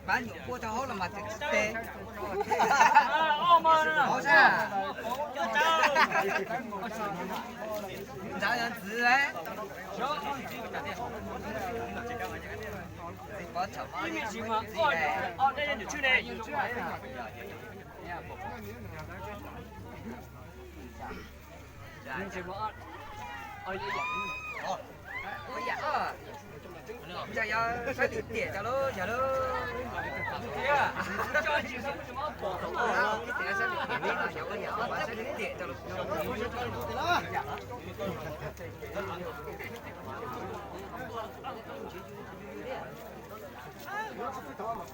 Pab nyuam pua rau hauv los mas tsis teb. Hauv sab. Ntshav yog ntxwv. Pov thaum ib me ntsis mas ntxwv. Ua yam, yog sab lwm tiam cov lub yog lub.